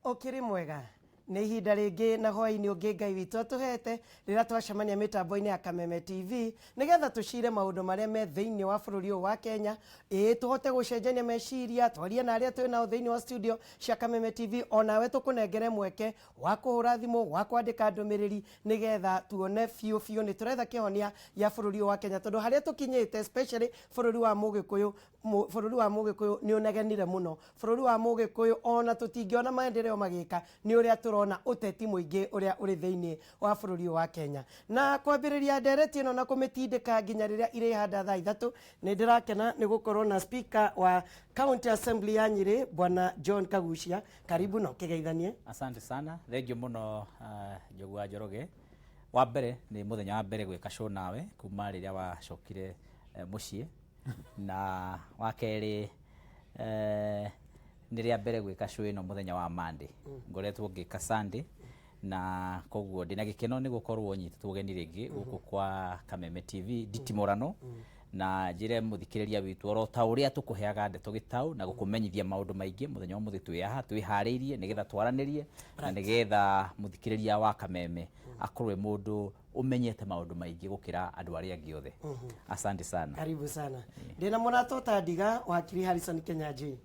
Ũkĩrĩ mwega? Nĩ ihinda rĩngĩ na hwaĩ-inĩ ũngĩ Ngai witũ atũhete rĩrĩa twacemania mĩtambo-inĩ ya Kameme TV nĩgetha tũcire maũndũ marĩa me thĩinĩ wa bũrũri ũyũ wa Kenya, ĩĩ tũhote gũcenjania meciria, twarie na arĩa twĩ nao thĩinĩ wa studio cia Kameme TV, onawe tũkũnengere mweke wa kũhũra thimũ, wa kwandĩka ndũmĩrĩri nĩgetha tuone biũ biũ nĩ tũretha kĩhonia gĩa bũrũri ũyũ wa Kenya tondũ harĩa tũkinyĩte especially bũrũri wa mũgĩkũyũ bũrũri wa mũgĩkũyũ nĩ ũnegenire mũno. Bũrũri wa mũgĩkũyũ ona tũtingĩona maendeleo magĩka nĩ ũrĩa tũrona ũteti mũingĩ ũrĩa ũrĩ thĩinĩ wa bũrũri ũyũ wa Kenya. Na kwambĩrĩria ndereti ĩno na kũmĩtindĩka nginya rĩrĩa irĩhanda thaa 3, nĩ ndĩrakena nĩ gũkorwo na Speaker wa County Assembly ya Nyĩrĩ, Bwana John Kagucia. Karibu na ũkĩgeithanie. Asante sana, thengiũ mũno Njogu wa Njoroge. Wa mbere nĩ mũthenya wa mbere gwĩka show nawe kuma rĩrĩa wacokire mũciĩ, na wa kerĩ nĩ rĩa mbere gwĩka show ĩno mũthenya wa Monday. Ngoretwo ngĩka Sunday, na koguo ndĩna gĩkeno nĩ gũkorwo nyitĩtwo ũgeni rĩngĩ gũkũ kwa Kameme TV nditimũrano, na njĩre mũthikĩrĩria witũ oro ta ũrĩa tũkũheaga ndeto gĩtaũ na gũkũmenyithia maũndũ maingĩ mũthenya wa ũmũthĩ twĩ haha twĩharĩirie nĩgetha twaranĩrie na nĩgetha mũthikĩrĩria wa Kameme akorwo e mũndũ ũmenyete maũndũ maingĩ gũkĩra andũ arĩa angĩ othe. Asante sana. Karibu sana. Ndĩna mũrata ũtandiga wakiri Harrison Kenyanjui.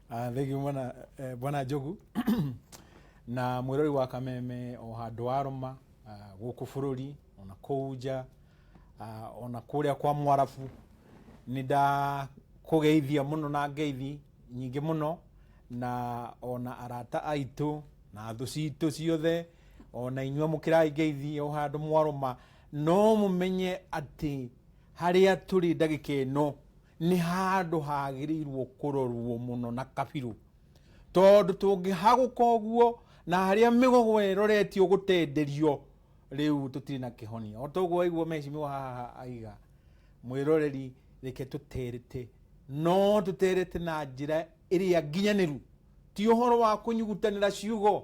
Thank you bwana, bwana Njogu na mwĩrori wa Kameme o handũ warũma gũkũ bũrũri ona kũu nja, ona kũrĩa kwa Mwarabu, nĩ ndakũgeithia mũno na ngeithi nyingĩ mũno, na ona arata aitũ na thũ citũ ciothe, ona inyuĩ amũkĩrai ngeithi o handũ mwarũma, no mũmenye atĩ harĩa tũrĩ ndagĩka ĩno nĩ handũ hagĩrĩirwo kũrorwo mũno na kabirũ, tondũ tũngĩhagũka ũguo na harĩa mĩgogo ĩroretio gũtenderio, rĩu tũtirĩ na kĩhonia. O toguo waigua mheshimiwa haha aiga, mwĩroreri reke tũterete, no tũterete na njĩra ĩrĩa nginyanĩru, ti ũhoro wa kũnyugutanĩra ciugo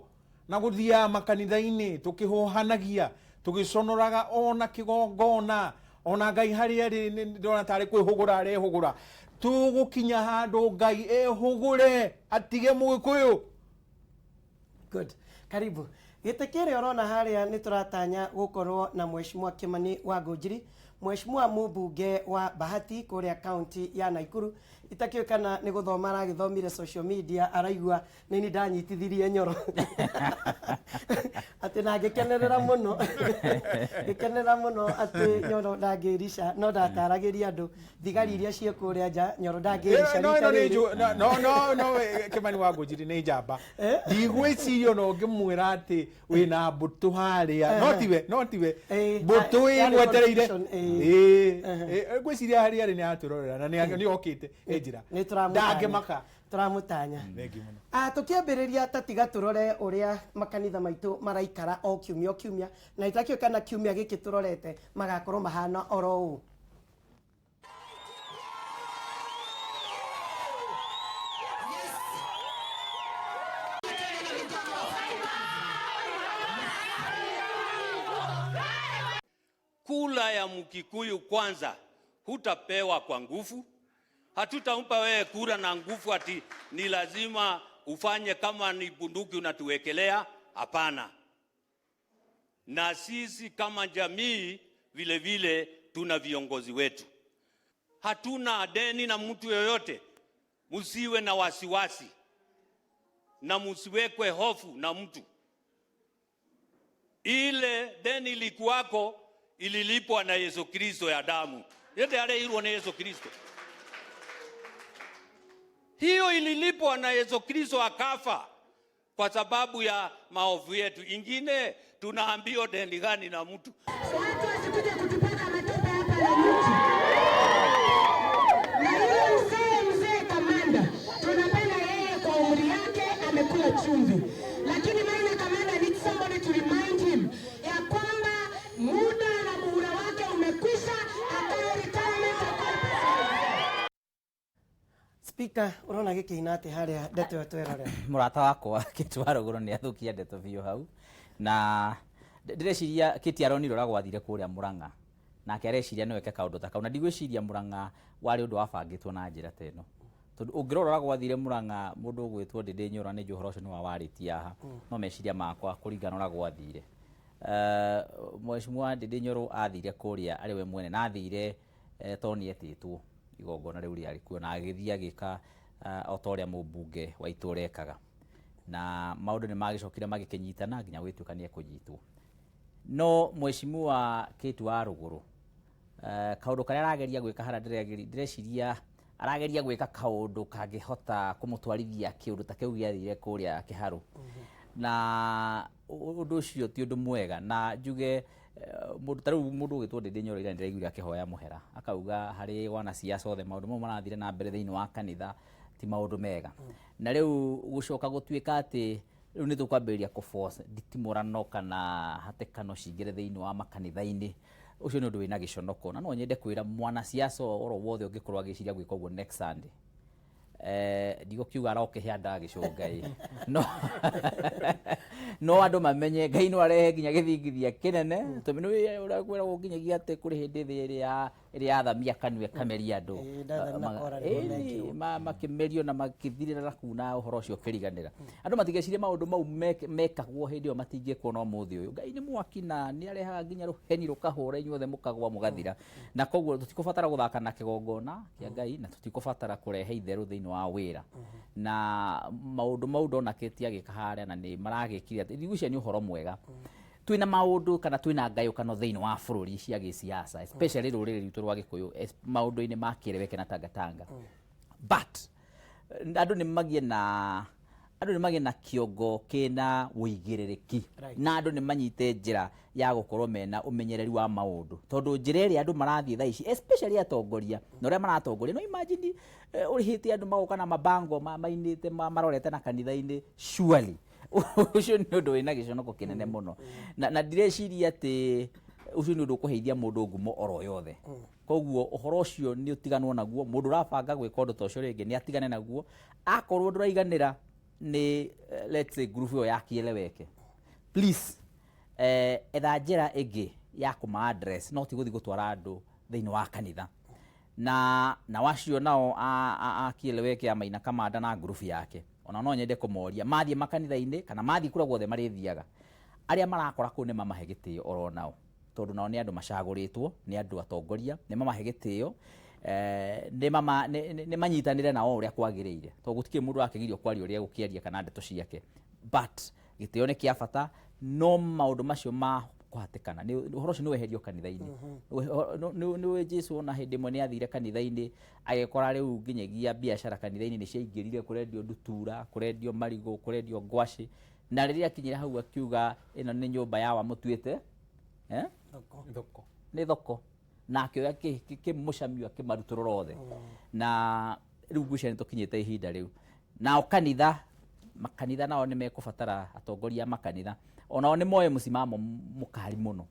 na gũthiaga makanitha-inĩ tũkĩhũhanagia tũgĩconoraga ona kĩgongona, ona Ngai harĩa arĩ ndĩrona tarĩ kwĩhũgũra arehũgũra. Tũgũkinya handũ Ngai ehũgũre atige mũgĩkũyũ. Good. Karibu. Gĩtĩ kĩrĩa ũrona harĩa nĩ tũratanya gũkorwo na Mheshimiwa Kimani wa Ngũnjiri, Mheshimiwa mũmbunge wa Bahati kũrĩa kaunti ya Nakuru. Itakĩũĩ kana nĩ gũthoma aragĩthomire social media araigua nĩ niĩ ndanyitithirie Nyoro atĩ na ngĩkenerera mũno, ngĩkenerera mũno atĩ Nyoro ndangĩrica, no ndataragĩria andũ thigari iria ciĩ kũrĩa nja Nyoro ndangĩrica No, rita no, nĩ rĩrĩ. No, no, no, Kimani wa Ngũnjiri nĩ njamba. Ndigwĩciria ona ũngĩmwĩra atĩ wĩna mbũtũ harĩa, no tiwe, no tiwe. Mbũtũ Yarĩ ĩmwetereire. confusion, ĩĩ. Ngwĩciria harĩa arĩ nĩ aratwĩrorera na nĩ okĩte ĩ njĩra. Nĩ tũramũtanya. Ndangĩmaka. Tũramũtanya. Thengiũ mũno. Tũkĩambĩrĩria ta tiga tũrore ũrĩa makanitha maitũ maraikara o kiumia o kiumia, na itakĩũĩ kana kiumia gĩkĩ tũrorete magakorwo mahana oro ũũ. Kula ya Mkikuyu kwanza hutapewa kwa nguvu. Hatutampa wewe kura na nguvu ati ni lazima ufanye kama ni bunduki unatuwekelea. Hapana. Na sisi kama jamii vile vile tuna viongozi wetu. Hatuna deni na mtu yoyote. Msiwe na wasiwasi na msiwekwe hofu na mtu. Ile deni ilikuwako ililipwa na Yesu Kristo ya damu. Yote yale ni Yesu Kristo. Hiyo ililipwa na Yesu Kristo akafa kwa sababu ya maovu yetu. Ingine tunaambiwa deni gani na mtu? Watu wasikuje kutupaka matope hapa na mtu. Na yule mzee kamanda, tunapenda yeye kwa umri yake, amekula chumvi. Lakini Maina Kamanda needs somebody to remind him ya kwamba muda na muhula wake umekwisha, akae retirement, akae pesa. Speaker, urona gĩkĩina atĩ harĩa ndeto ĩyo twerorera? Mũrata wakwa Kate wa Rũgũrũ nĩ athũkia ndeto biũ hau, na ndĩreciria Kate aronire ũrĩa gwathire kũrĩa Murang'a, nake areciria no eke kaũndũ ta kau, na ndigwĩciria Murang'a warĩ ũndũ wabangĩtwo na njĩra ta ĩno. Tondũ ũngĩrora ũrĩa gwathire Murang'a, mũndũ ũgwĩtwo Ndĩndĩ Nyoro, nĩ njũĩ ũhoro ũcio nĩ wa warĩtie haha, no meciria makwa kũringana na ũrĩa gwathire, Mheshimiwa Ndĩndĩ Nyoro athire kũrĩa arĩ we mwene, na athire tondũ nĩ etĩtwo igongona rĩu rĩarĩ kuo, na agĩthiĩ agĩka o ta ũrĩa mũmbunge wa itũra ekaga, na maũndũ nĩ magĩcokire magĩkĩnyitana nginya gũgĩtuĩka nĩ ekũnyitwo. No Mheshimiwa Kate wa Rũgũrũ, kaũndũ karĩa arageria gwĩka harĩa ndĩreciria arageria gwĩka kaũndũ kangĩhota kũmũtwarithia kĩũndũ ta kĩu gĩathire kũrĩa Kĩharũ, na ũndũ ũcio ti ũndũ mwega. Na njuge mũndũ ta rĩu mũndũ ũgwĩtwo Ndĩndĩ Nyoro ira nĩndĩraiguire akĩhoya mũhera, akauga harĩ wanasiasa othe maũndũ mau marathire na mbere thĩinĩ wa kanitha ti maũndũ mega. Na rĩu gũcoka gũtuĩka atĩ rĩu nĩ tũkwambĩrĩria kũ force nditimũrano kana hatĩkano cingĩre thĩinĩ wa makanitha-inĩ, ũcio nĩ ũndũ wĩna gĩconoko. Na no nyende kwĩra mwanasiasa oro wothe ũngĩkorwo agĩciria gwĩka ũguo next Sunday, ndigũkiuga arokĩhe andũ agĩcũnga ĩ, no andũ mamenye Ngai no arehe nginya gĩthingithia kĩnene, tondũ nĩ ũrĩa kwĩragwo nginyagia atĩ kũrĩ hĩndĩ thĩ ĩrĩa yathamia kanua ĩkameria andũ. Ĩĩ, Dathani na Kora nĩguo mekirwo. Makĩmerio na makĩthirĩra na kuna ũhoro ũcio ũkĩriganĩra. Andũ matigecirie maũndũ mau mekagwo hĩndĩ ĩyo matingĩkwo na ũmũthĩ ũyũ. Ngai nĩ mwaki na nĩ arehaga nginya rũheni rũkahũra inyuothe mũkagwa mũgathira. Na koguo tũtikũbatara gũthaka na kĩgongona kĩa Ngai, na tũtikũbatara kũrehe itherũ thĩinĩ wa wĩra. Na maũndũ mau ndona Kate agĩka harĩa na nĩ maragĩkire atĩ ndigwĩciria nĩ ũhoro mwega. Twĩna maũndũ kana twĩna ngayũkano thĩinĩ wa bũrũri cia gĩsiasa, especially rũrĩrĩ rwitũ rwa Gĩkũyũ, maũndũ-inĩ ma kĩreweke na tangatanga. But andũ nĩ magĩe na andũ nĩ magĩe na kĩongo kĩna ũigĩrĩrĩki, na andũ nĩ manyite njĩra ya gũkorwo mena ũmenyereri wa maũndũ, tondũ njĩra ĩrĩa andũ marathiĩ thaa ici, especially atongoria na ũrĩa maratongoria, no imagine ũrĩhĩte andũ magoka na mabango mainĩte marorete na kanitha-inĩ, surely ũcio nĩ ũndũ wĩna gĩconoko kĩnene mũno, na ndireciria atĩ ũcio nĩ ũndũ ũkũheithia mũndũ ngumo oro yothe. Koguo ũhoro ũcio nĩ ũtiganwo naguo. Mũndũ ũrabanga gwĩka ũndũ ta ũcio rĩngĩ nĩ atigane naguo. Akorwo ndũraiganĩra nĩ let's say group ĩyo ya Kieleweke, please etha njĩra ĩngĩ ya kũma address, no ti gũthiĩ gũtwara andũ thĩinĩ wa kanitha. Na wacio nao a Kieleweke a Maina Kamanda na group yake, ona no nyende kũmoria mathiĩ makanitha-inĩ kana mathiĩ kũrĩa guothe marĩthiaga, arĩa marakora kũu nĩ mamahe gĩtĩo oro nao, tondũ nao nĩ andũ macagũrĩtwo nĩ andũ atongoria, nĩ mamahe gĩtĩo, nĩ manyitanĩre nao ũrĩa kwagĩrĩire, tondũ gũtikĩrĩ mũndũ ũrakĩgirio kwaria ũrĩa egũkĩaria kana ndeto ciake, but gĩtĩo nĩ kĩa bata. No maũndũ macio ma kũhatĩkana, ũhoro ũcio nĩ weherio kanitha-inĩ. Nĩ Jesu ona hĩndĩ ĩmwe nĩ athire kanitha-inĩ agĩkora rĩu nginyagia biacara kanitha-inĩ nĩ ciaingĩrire, kũrendio ndutura, kũrendio marigũ, kũrendio ngwacĩ, na rĩrĩa akinyire hau akiuga ĩno nĩ nyũmba ya wamũtuĩte Thoko. Nĩ thoko, na akĩoya kĩmũcamio akĩmarutũrũra othe. Na rĩu ngwĩciria nĩ tũkinyĩte ihinda rĩu nao kanitha, makanitha nao nĩ mekũbatara atongoria a makanitha onao nĩ moe mũsimamo mũkali mũno,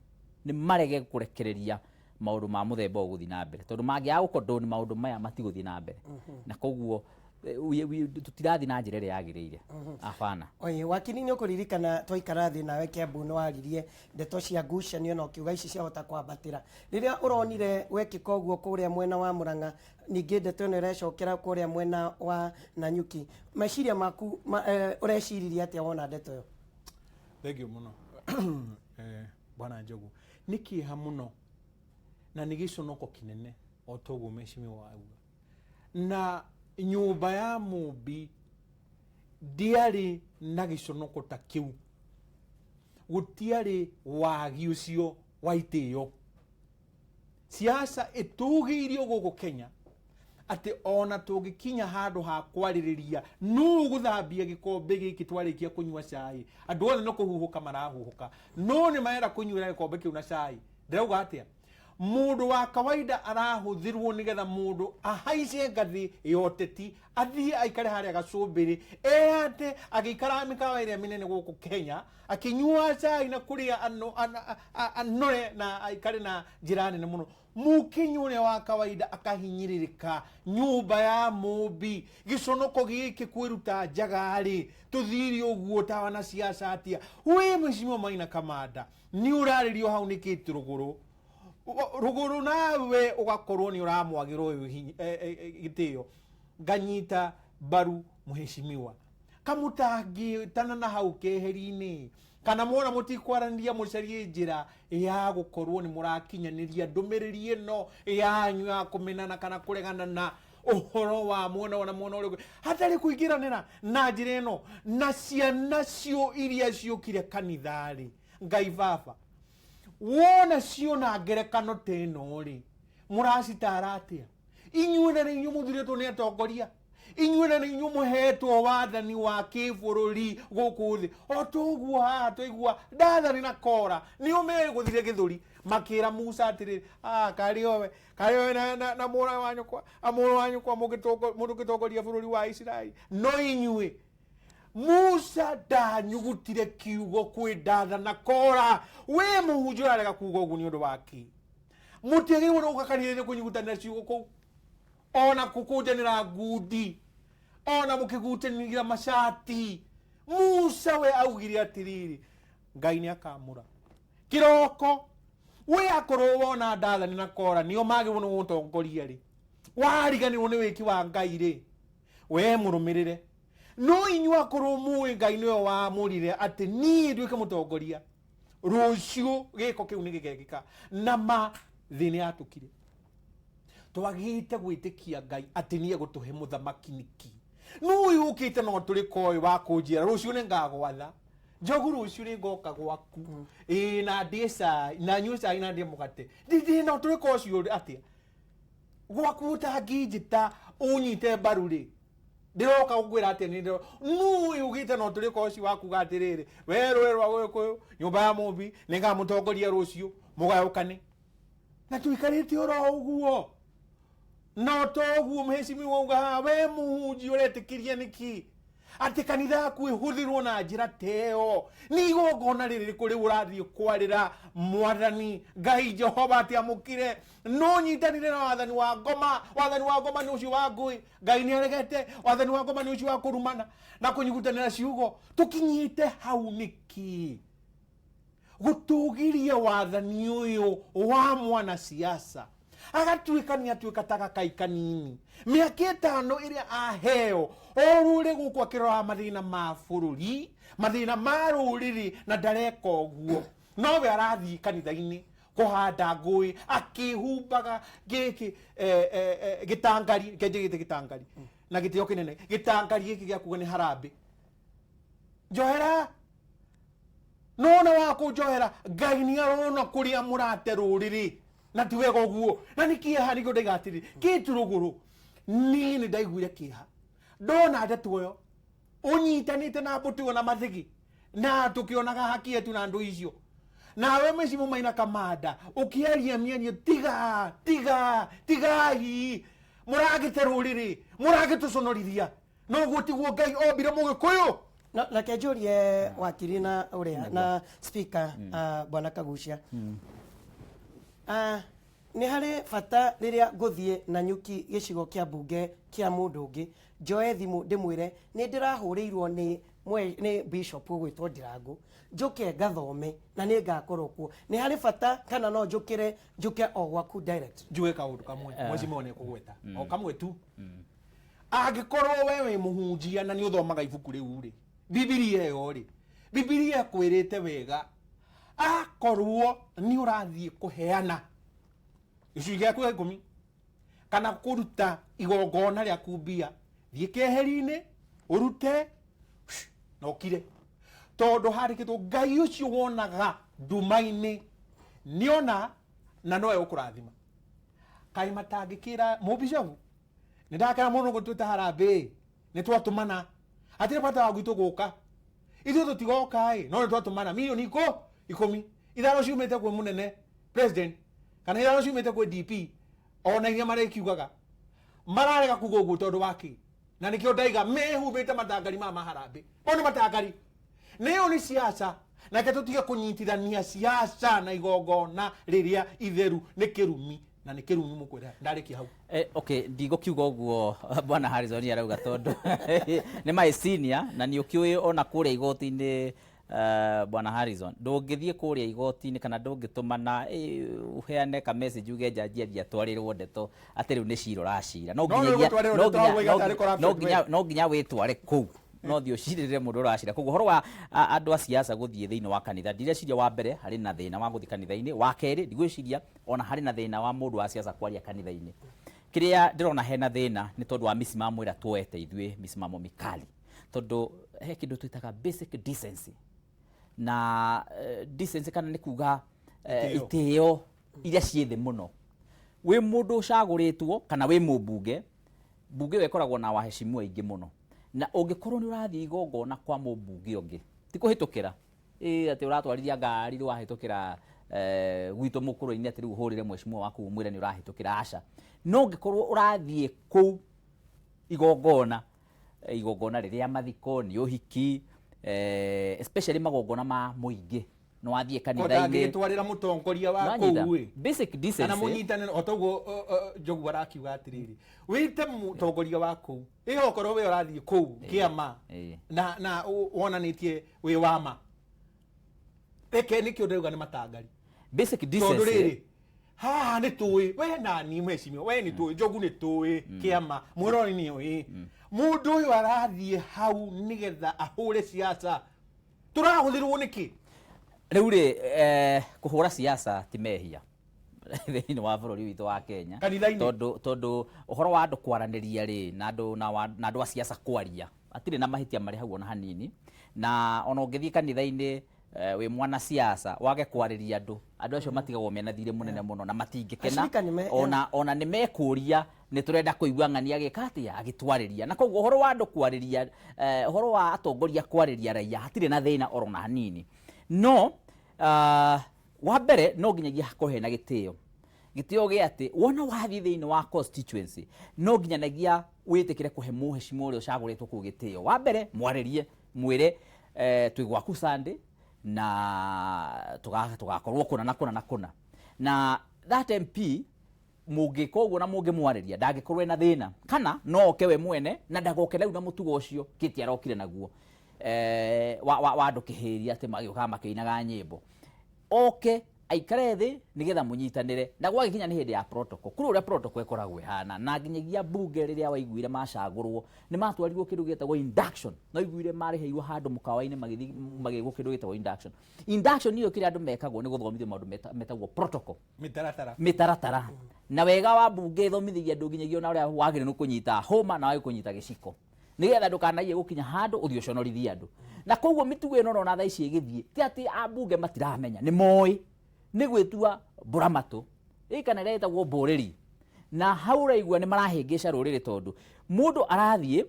nĩ marege kũrekereria maũndũ ma mũthemba ũyũ gũthiĩ na mbere, tondũ mangĩaga gũkondoni maũndũ maya matigũthiĩ na mbere. Na koguo tũtirathiĩ na njĩra ĩrĩa yagĩrĩire, abana. Oye, wakini nĩ ũkũririkana twaikara thĩ nawe Kiambu nĩ waririe ndeto cia ngucanio na ũkiuga ici ciahota kwambatĩra rĩrĩa ũronire wekĩka ũguo kũrĩa mwena wa Murang'a, ningĩ ndeto ĩno ĩrecokera kũrĩa mwena wa Nanyuki. Meciria maku ũreciririe atĩa wona ndeto ĩyo? Thank you mũno, Bwana Njogu. Nĩ kĩeha mũno na nĩ gĩconoko kĩnene o ta ũguo mheshimiwa auga. Na nyũmba ya mũmbi ndĩarĩ na gĩconoko ta kĩu, gũtiarĩ wagi ũcio wa itĩo. Siasa ĩtũgĩirio gũkũ Kenya atĩ ona tũngĩkinya handũ ha kwarĩrĩria nũ gũthambia gĩkombe gĩkĩ twarĩkia kũnyua cai, andũ othe no kũhuhũka marahuhũka, no nĩ marenda kũnyuĩra gĩkombe kĩu na cai. Ndĩrauga atĩa? Mũndũ wa kawaida arahũthĩrwo nĩgetha mũndũ ahaice ngathĩ ya ũteti, athiĩ aikare harĩa gacũmbĩrĩ, eyate agĩikaraga mĩkawa ĩrĩa mĩnene gũkũ Kenya akĩnyua cai na kũrĩa anore na aikare na njĩra nene mũno. Mũkenya ũrĩa wa kawaida akahinyĩrĩrĩka. Nyũmba ya mũmbi, gĩconoko gĩkĩ kwĩruta njaga-rĩ, tũthire ũguo ta wanasiasa atĩa? We Mheshimiwa Maina Kamanda, nĩ ũrarĩrio hau nĩ Kate Rũgũrũ. Rũgũrũ nawe ũgakorwo nĩ ũramwagĩra ũyũ gĩtĩo. Nganyita mbaru mheshimiwa. Kamutangĩtana na hau keheri-inĩ, kana mwona mũtikwaranĩria, mũcarie njĩra ya gũkorwo nĩ mũrakinyanĩria ndũmĩrĩri ĩno yanyu ya kũmenana kana kũregana na ũhoro wa mwena ona mwena ũrĩa ũngĩ, hatarĩ kũingĩranĩra na njĩra ĩno. Na ciana cio iria ciũkire kanitha-rĩ, Ngai baba, wona ciona ngerekano ta ĩno rĩ, mũracitara atĩa? Inyuĩ na nĩ inyuĩ mũthurĩtwo nĩ atongoria, inyuĩ na nĩ inyuĩ mũhetwo wathani wa kĩbũrũri gũkũ thĩ. O toguo haha twaigua Dathani na Kora nĩo megũthire gĩthũri makĩra Musa atĩrĩrĩ, ah, karĩ owe, karĩ owe na mũrũ wa nyũkwa, mũrũ wa nyũkwa mũngĩtongoria bũrũri wa Isiraeli. No inyuĩ, Musa ndanyugutire kiugo kwĩ Dathani na Kora. We mũhunjia ũrarega kuga ũguo nĩ ũndũ wa kĩ? Mũtiagĩrĩirwo nĩ gũka kanitha-inĩ kũnyugutanĩra ciugo kũu, ona kũkũnjanĩra ngundi, ona mũkĩgutanĩra macati. Musa we augire atĩrĩrĩ, Ngai nĩ akamũra kĩroko. We akorwo wona Dathani na Kora nĩo magĩrĩirwo nĩ gũtongoria rĩ, wariganĩrwo nĩ wĩki wa Ngai rĩ, we mũrũmĩrĩre. No inyuĩ akorwo mũĩ Ngai nĩwe wamũrire atĩ niĩ nduĩke mũtongoria, rũciũ gĩko kĩu nĩ gĩgekĩka. Na ma thĩ nĩ yatũkire, twagĩte gwĩtĩkia Ngai atĩ nĩ egũtũhe mũthamaki nĩkĩ? Nũ ũyũ ũkĩte no tũrĩ koĩ wa kũnjĩra rũciũ nĩ ngagwatha Njogu, rũciũ nĩ ngoka gwaku, ĩĩ, na ndĩe cai na nyue cai na ndĩe mũgate. Ndĩ na tũrĩ ko ũcio atĩa gwaku ũtangĩnjĩta ũnyite mbaru rĩ? Ndĩroka gũkwĩra atĩa? Nĩ ndĩro nũ ũyũ ũgĩte na ũtũrĩko ũcio wa kuga atĩrĩrĩ, we rũĩ rwa Gĩkũyũ, nyũmba ya Mũmbi, nĩ ngamũtongoria rũciũ, mũgayũkane na tũikarĩte oro ũguo. No to ũguo mheshimiwa uga haha, we mũhunjia ũretĩkĩria nĩkĩ atĩ kanitha yaku ĩhũthĩrwo na njĩra ta ĩyo? Nĩ igongona rĩrĩkũ rĩu ũrathiĩ kwarĩra Mwathani Ngai Jehova atĩ amũkĩre? No nyitanire na wathani wa ngoma. Wathani wa ngoma nĩ ũcio wa ngũĩ Ngai nĩ aregete. Wathani wa ngoma nĩ ũcio wa kũrumana na kũnyugutanĩra ciugo. Tũkinyĩte hau nĩkĩ gũtũgĩria wathani ũyũ wa mwanasiasa agatuĩka nĩ atuĩka ta gakai kanini mĩaka 5 ĩrĩa aheo o rũrĩ gũkũ akĩroraga mathĩna ma bũrũri, mathĩna ma rũrĩrĩ, na ndareka ũguo, nowe arathiĩ kanitha-inĩ kũhanda ngũĩ akĩhumbaga gĩkĩ gĩtangari kenjĩgĩte gĩtangari na gĩtĩo kĩnene, gĩtangari gĩkĩ gĩa kuga nĩ harambĩ. Njohera nona wa kũnjohera, Ngai nĩ arona kũrĩa mũrate rũrĩrĩ na ti wega ũguo, na nĩ kĩeha. Nĩkĩo ndaiga atĩrĩ, kĩtu rũgũrũ, niĩ nĩ ndaiguire kĩeha ndona ndeto ĩyo ũnyitanĩte na mbũtũ ĩyo na mathĩgĩ na tũkĩonaga haki yetu na andũ icio, nawe mĩcimo Maina Kamanda ũkĩaria mĩario, tiga tiga tigai, mũragĩte rũrĩrĩ, mũragĩtũconorithia. No ũguo tiguo Ngai ombire Mũgĩkũyũ. No, reke njũrie wakiri na ũrĩa na speaker, bwana Kagucia. Nĩ harĩ bata rĩrĩa ngũthiĩ na nyuki gĩcigo kĩa mbunge kĩa mũndũ ũngĩ, njoe thimũ ndĩmwĩre nĩ ndĩrahũrĩirwo nĩ bishop ũgwĩtwo Ndirangu, njũke ngathome na nĩ ngakorwo kuo? Nĩ harĩ bata kana no njũkĩre njũke o gwaku direct? Njuge kaũndũ kamwe, mheshimiwa nĩ kũgweta o kamwe tu. Angĩkorwo we wĩ mũhunjia na nĩ ũthomaga ibuku rĩu rĩ, Bibilia ĩyo rĩ, Bibilia ĩkwĩrĩte wega, akorwo nĩ ũrathiĩ kũheana gĩcunjĩ gĩaku gĩa 10 kana kũruta igongona rĩaku mbia, thiĩ keheri-inĩ ũrute na ũkire, tondũ handĩkĩtwo Ngai ũcio wonaga nduma-inĩ nĩona na nowe ũkũrathima. Kaĩ matangĩkĩra mũbishobu nĩ ndakena mũno gũtuĩta harambĩ, nĩ twatũmana, hatirĩ bata wa gwitũ gũka, ithuĩ tũtigoka ĩ, no nĩ twatũmana milioni 15, 5 ciumĩte kwĩ mũnene president kana 5 ciumĩte kwĩ DP, ona iria marĩkiugaga mararega kuga ũguo tondũ wa kĩ? Na nĩkĩo ndaiga mehumbĩte matangari ma maharambĩ, mau nĩ matangari, nĩyo nĩ siasa. Nake tũtige kũnyitithania siasa na igongona rĩrĩa itheru. Nĩ kĩrumi na nĩ kĩrumi mũkwĩra. Ndarĩkia hau. Okay, ndigũkiuga ũguo bwana Harrison arauga, tondũ nĩ my senior na nĩ ũkĩũĩ ona kũrĩa igoti-inĩ. Bwana Harrison, ndũngĩthiĩ kũrĩa igoti-inĩ kana ndũngĩtũmana ũheane ka message uge njanji athiĩ atwarĩrwo ndeto atĩ rĩu nĩ cira ũracira. No No rĩu nginyagia gũtwarĩrwo no ndeto nginya wauga tarĩ corruption no nginya no nginya wĩtware kũu no thiĩ ũcirĩrĩre mũndũ ũracira. Koguo ũhoro wa andũ a siasa gũthiĩ thĩinĩ wa kanitha, ndireciria wa mbere harĩ na thĩna wa gũthiĩ kanitha-inĩ, wa kerĩ ndigwĩciria ona harĩ na thĩna wa mũndũ wa siasa kwaria kanitha-inĩ. Kĩrĩa ndĩrona hena thĩna nĩ tondũ wa mĩsimamo ĩrĩa tuoete ithuĩ, mĩsimamo mĩkali, tondũ he kĩndũ twĩtaga basic decency na decency kana nĩ kuga Itĩo. Itĩo iria ciĩ thĩ mũno. Wĩ mũndũ ũcagũrĩtwo kana wĩ mũmbunge, mbunge ĩyo ĩkoragwo na waheshimiwa aingĩ mũno, na ũngĩkorwo nĩ ũrathiĩ igongona kwa mũmbunge ũngĩ, ti kũhĩtũkĩra ĩ atĩ ũratwarithia ngari rĩu wahĩtũkĩra gwitũ mũkũrũ-inĩ atĩ rĩu ũhũrĩre mheshimiwa waku ũmwĩre nĩ ũrahĩtũkĩra, aca. No ũngĩkorwo ũrathiĩ kũu igongona, igongona rĩrĩa mathiko, nĩ ũhiki, especially magongona ma mũingĩ, nĩ wathiĩ kanitha-inĩ. Ndangĩgĩtwarĩra mũtongoria wa Nĩwanyita? kũu ĩ. Basic Kana decency. mũnyitane o toguo Njogu arakiuga atĩrĩrĩ, wĩte mũtongoria wa kũu ĩ okorwo we ũrathiĩ kũu kĩama na wonanĩtie wĩ wa ma, reke nĩkĩo ndĩrauga nĩ matangari. Basic tondũ decency. Rĩrĩ haha nĩ tũĩ we nani mheshimiwa, we nĩ tũĩ Njogu, nĩ tũĩ kĩama mwĩrori nĩ ũĩ mũndũ ũyũ arathiĩ hau nĩgetha ahũre siasa, tũrahũthĩrwo nĩkĩ? Rĩu rĩ, kũhũra siasa ti mehia thĩinĩ wa bũrũri witũ wa Kenya. Kanitha-inĩ. Tondũ ũhoro wa andũ kwaranĩria rĩ, na andũ na andũ a siasa kwaria hatirĩ na mahĩtia marĩ hau ona hanini. Na ona ũngĩthiĩ kanitha-inĩ wĩ mwana siasa wage kwarĩria andũ, andũ acio matigagwo mena thirĩ mũnene mũno na matingĩkena. Acirika nĩ Ona nĩ mekũria nĩ tũrenda kũigua ng'ania agĩka atĩa agĩtwarĩria. Na koguo ũhoro wa andũ kwarĩria, ũhoro wa atongoria kwarĩria raia hatirĩ na thĩna oro na hanini. No wa mbere no nginyagia hakorwo hena gĩtĩo, gĩtĩo gĩa atĩ wona wathiĩ thĩinĩ wa constituency no nginyanagia wĩtĩkĩre kũhe mũheshimiwa ũrĩa ũcagũrĩtwo kũu gĩtĩo. Wa mbere mwarĩrie, mwĩre twĩ gwaku Sunday na tũgakorwo kũna na kũna na kũna, na that MP mũngĩka ũguo na mũngĩmwarĩria ndangĩkorwo ena thĩna, kana no oke we mwene na ndagoke rĩu na mũtugo ũcio kĩti arokire naguo wa andũ kĩhĩria atĩ magĩũkaga makĩinaga nyĩmbo. Oke aikare thĩ nĩgetha mũnyitanĩre, na gwagĩkinya nĩ hĩndĩ ya protocol, kũrĩ ũrĩa protocol ĩkoragwo ĩhana. Na nginyagia mbunge rĩrĩa waiguire macagũrwo nĩ matwarirwo kĩndũ gĩtagwo induction, no iguire marĩhĩirwo handũ mũkawa-inĩ magĩthiĩ magĩkwo kĩndũ gĩtagwo induction. Induction ĩyo kĩrĩa andũ mekagwo nĩ gũthomithio maũndũ metagwo protocol, mĩtaratara, mĩtaratara. Na wega wa mbunge ĩthomithagia andũ nginyagia ona ũrĩa wagĩrĩirwo nĩ kũnyita hũma na wagĩrĩirwo kũnyita gĩciko, nĩgetha ndũkanaiye gũkinya handũ ũthiĩ ũconorithie andũ. Na koguo mĩtugo ĩno ũrona thaa ici ĩgĩthiĩ ti atĩ ambunge matiramenya, nĩ moĩ nĩ gwĩtua mbũramatũ ĩ kana ĩrĩa ĩtagwo mbũrĩri. Na hau ũraigua nĩ marahĩngĩca rũrĩrĩ, tondũ mũndũ arathiĩ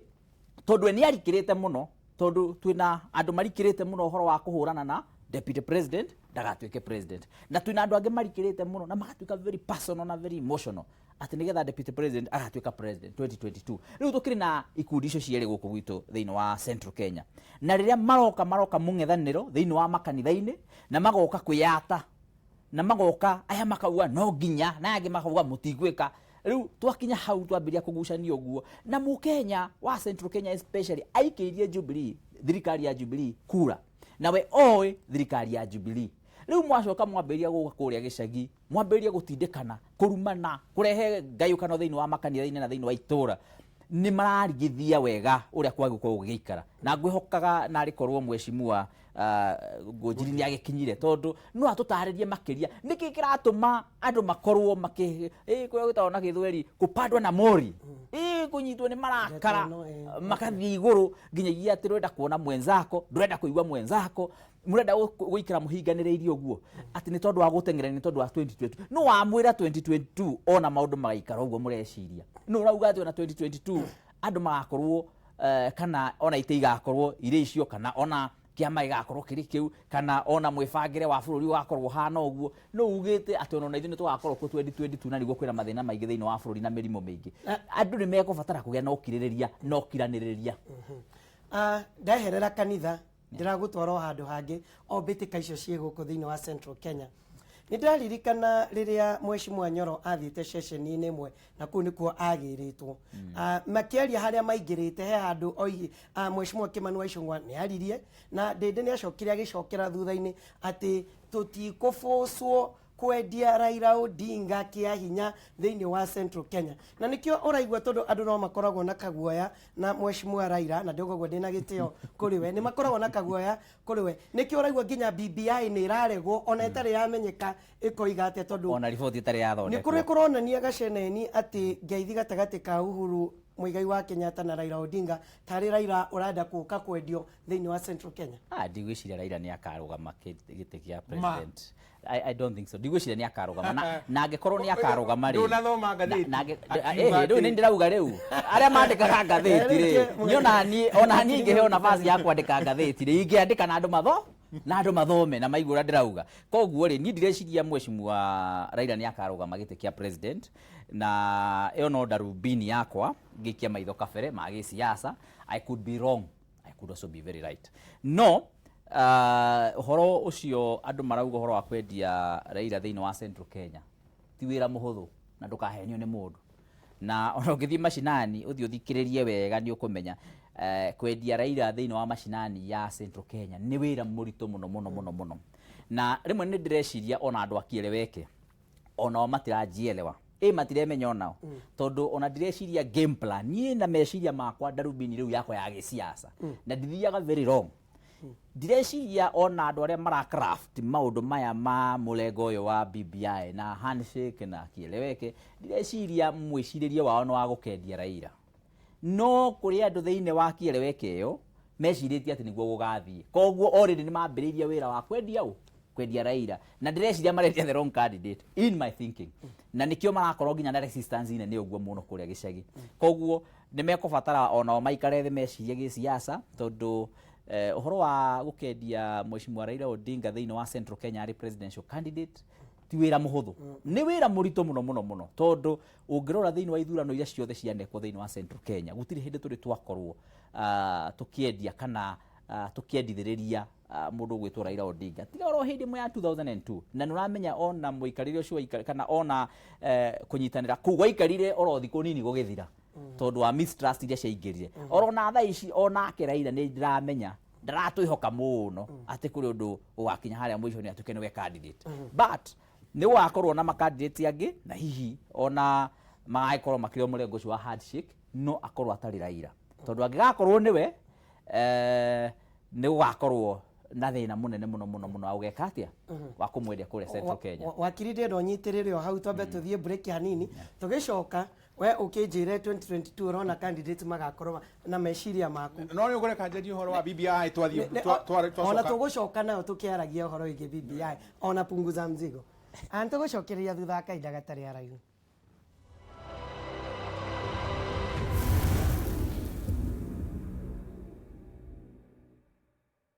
tondũ we nĩ arikĩrĩte mũno, tondũ twĩna andũ marikĩrĩte mũno ũhoro wa kũhũrana na deputy president ndagatuĩke president, na twĩna andũ angĩ marikĩrĩte mũno na magatuĩka very personal na very emotional atĩ nĩgetha deputy president agatuĩka president 2022. Rĩu tũkĩrĩ na ikundi icio cierĩ gũkũ gwitũ thĩinĩ wa Central Kenya, na rĩrĩa maroka mũng'ethanĩro thĩinĩ wa makanitha-inĩ na magoka kwĩyata na magoka aya makauga no nginya na aya angĩ makauga mũtigwĩka. Rĩu twakinya hau twambĩrĩria kũgucania ũguo, na mũkenya wa Central Kenya especially aikĩirie Jubilee, thirikari ya Jubilee kura, nawe oĩ thirikari ya Jubilee. Rĩu mwacoka mwambĩrĩria gũka kũrĩa gĩcagi, mwambĩrĩria gũtindĩkana, kũrumana, kũrehe ngayũkano thĩinĩ wa makanitha-inĩ na thĩinĩ wa itũra, nĩ mararigithia wega ũrĩa kwagĩkorwo gũgĩikara. Na ngwĩhokaga narĩ korwo mheshimiwa Ngũnjiri nĩ agĩkinyire, tondũ no atũtarĩrie makĩria nĩkĩ kĩratũma andũ makorwo makĩ kũrĩa gwĩtagwo na gĩthweri kupandwa na mori, kũnyitwo nĩ marakara Ndeto ĩno, makathiĩ igũrũ nginyagia atĩ ndũrenda kuona mwenzako, ndũrenda kũigua mwenzako, mũrenda gũikara mũhinganĩrĩirie ũguo atĩ nĩ tondũ wa gũteng'era, nĩ tondũ wa 2022. No wamwĩra 2022 ona maũndũ magaikara ũguo mũreciria, no ũrauga atĩ ona 2022 andũ magakorwo kana ona itĩ igakorwo irĩ icio, kana ona kĩama gĩgakorwo kĩrĩ kĩu, kana ona mwĩbangĩre wa bũrũri ũgakorwo ũhana ũguo. No ugĩte atĩ ona ithuĩ nĩ tũgakorwo kuo 2022, na nĩguo kwĩna mathĩna maingĩ thĩinĩ wa bũrũri na mĩrimũ mĩingĩ, andũ nĩ mekũbatara kũgĩa na ũkirĩrĩria na ũkiranĩrĩria. Ndeherera kanitha ndĩragũtwara o handũ hangĩ o mbĩtĩka icio ciĩ gũkũ thĩinĩ wa Central Kenya. Nĩ ndaririkana rĩrĩa Mheshimiwa Nyoro athiĩte ceceni-inĩ ĩmwe na kũu nĩkuo agĩrĩtwo. Makĩaria harĩa maingĩrĩte he handũ oigi Mheshimiwa Kimani wa Ichung'wa nĩ aririe na Ndĩndĩ nĩ acokire agĩcokera thutha-inĩ atĩ tũtikũbũcwo kwendia Raila Odinga kĩa hinya thĩinĩ wa Central Kenya. Na nĩkĩo ũraigua tondũ andũ no makoragwo na kaguoya na Mheshimiwa Raila, na ndĩũguo ndĩna gĩtĩo kũrĩ we, nĩ makoragwo na kaguoya kũrĩ we. Nĩkĩo ũraigua nginya BBI nĩ ĩraregwo ona ĩtarĩ yamenyeka ĩkoiga atĩa, tondũ ona riboti ĩtarĩ nĩ yathondekwo. Kũrĩ kũronania gaceneni atĩ ngeithi gatagatĩ ka Uhuru Muigai wa Kenyatta na Raila Odinga tarĩ Raila ũrenda kũka kwendio thĩinĩ wa Central Kenya. Ah, ndigwĩciria Raila nĩ akarũgama gĩtĩ kĩa president. I don't think so. Ndigwĩciria nĩ akarũgama na angĩkorwo nĩ akarũgama rĩ, Ndũnathoma ngathĩti, akiuga rĩu nĩ ndĩrauga rĩu arĩa mandĩkaga ngathĩti rĩ, niĩ ona niĩ ingĩheo nafasi ya kwandĩka ngathĩti rĩ, ingĩandĩka na andũ matho na andũ mathome na maigue ũrĩa ndĩrauga. Koguo rĩ, niĩ ndireciria Mheshimiwa Raila nĩ akarũgama gĩtĩ kĩa president, na ĩyo no darubini yakwa ngĩikia maitho kabere ma gĩsiasa. I could be wrong, I could also be very right. No ũhoro ũcio andũ marauga ũhoro wa kwendia Raila thĩinĩ wa Central Kenya ti wĩra mũhũthũ, na ndũkahenio nĩ mũndũ. Na ona ũngĩthiĩ macinani ũthiĩ ũthikĩrĩrie wega, nĩ ũkũmenya kwendia Raila thĩinĩ wa macinani ya Central Kenya nĩ wĩra mũritũ mũno mũno mũno mũno. Na rĩmwe nĩ ndĩreciria ona andũ akieleweke onao matiranjielewa, ĩ matiremenya onao, tondũ ona ndireciria game plan niĩ na meciria makwa, ndarubini rĩu yakwa ya gĩsiasa, na ndithiaga very wrong. Ndireciria ona andũ arĩa mara craft maũndũ maya ma mũrengo ũyũ wa BBI na handshake na kieleweke, ndireciria mwĩcirĩrie wao nĩ wa gũkendia Raila. No kũrĩ andũ thĩinĩ wa kieleweke ĩyo mecirĩtie atĩ nĩguo gũgathiĩ, koguo already nĩ mambĩrĩirie wĩra wa kwendia ũ kwendia Raila, na ndĩreciria marendia the wrong candidate in my thinking, na nĩkĩo marakorwo nginya na resistance nene ũguo mũno kũrĩa gĩcagi. Koguo nĩ mekũbatara onao maikare thĩ mecirie gĩsiasa, tondũ ũhoro wa gũkendia Mheshimiwa Raila Odinga thĩinĩ wa Central Kenya arĩ presidential candidate ti wĩra mũhũthũ, nĩ wĩra mũritũ mũno mũno mũno, tondũ ũngĩrora thĩinĩ wa ithurano iria ciothe cianekwo thĩinĩ wa Central Kenya, gũtirĩ hĩndĩ tũrĩ twakorwo tũkĩendia kana tũkĩendithĩrĩria mũndũ ũgwĩtwo Raila Odinga, tiga oro hĩndĩ ĩmwe ya 2002. Na nĩ ũramenya ona mũikarĩre ũcio kana ona kũnyitanĩra kũu gwaikarire oro thikũ nini gũgĩthira, tondũ wa mistrust iria ciaingĩrire. Oro na thaa ici onake Raila nĩ ndĩramenya ndaratwĩhoka mũno atĩ kũrĩ ũndũ ũgakinya harĩa mũico nĩ atuĩke nĩwe candidate, but nĩ gũgakorwo na makandidate angĩ, na hihi ona magagĩkorwo makĩrĩ o mũrengo ũcio wa handshake, no akorwo atarĩ Raila, tondũ angĩgakorwo nĩwe nĩ gũgakorwo na thĩna mũnene mũno mũno mũno wa gũgeka atĩa wa kũmwendia kũrĩa Central Kenya. Wakiri, ndĩrenda ũnyitĩrĩre o hau, twambe tũthiĩ break hanini, tũgĩcoka we ũkĩnjĩre 2022 ũrona candidate magakorwo na meciria maku. No nĩ ũkũreka njarie ũhoro wa BBI twathiĩ Ona twacoka? Tũgũcoka nayo tũkĩaragia ũhoro wĩgiĩ BBI ona punguza mzigo. Tũgũcokereria thutha wa kahinda gatarĩ haraihu.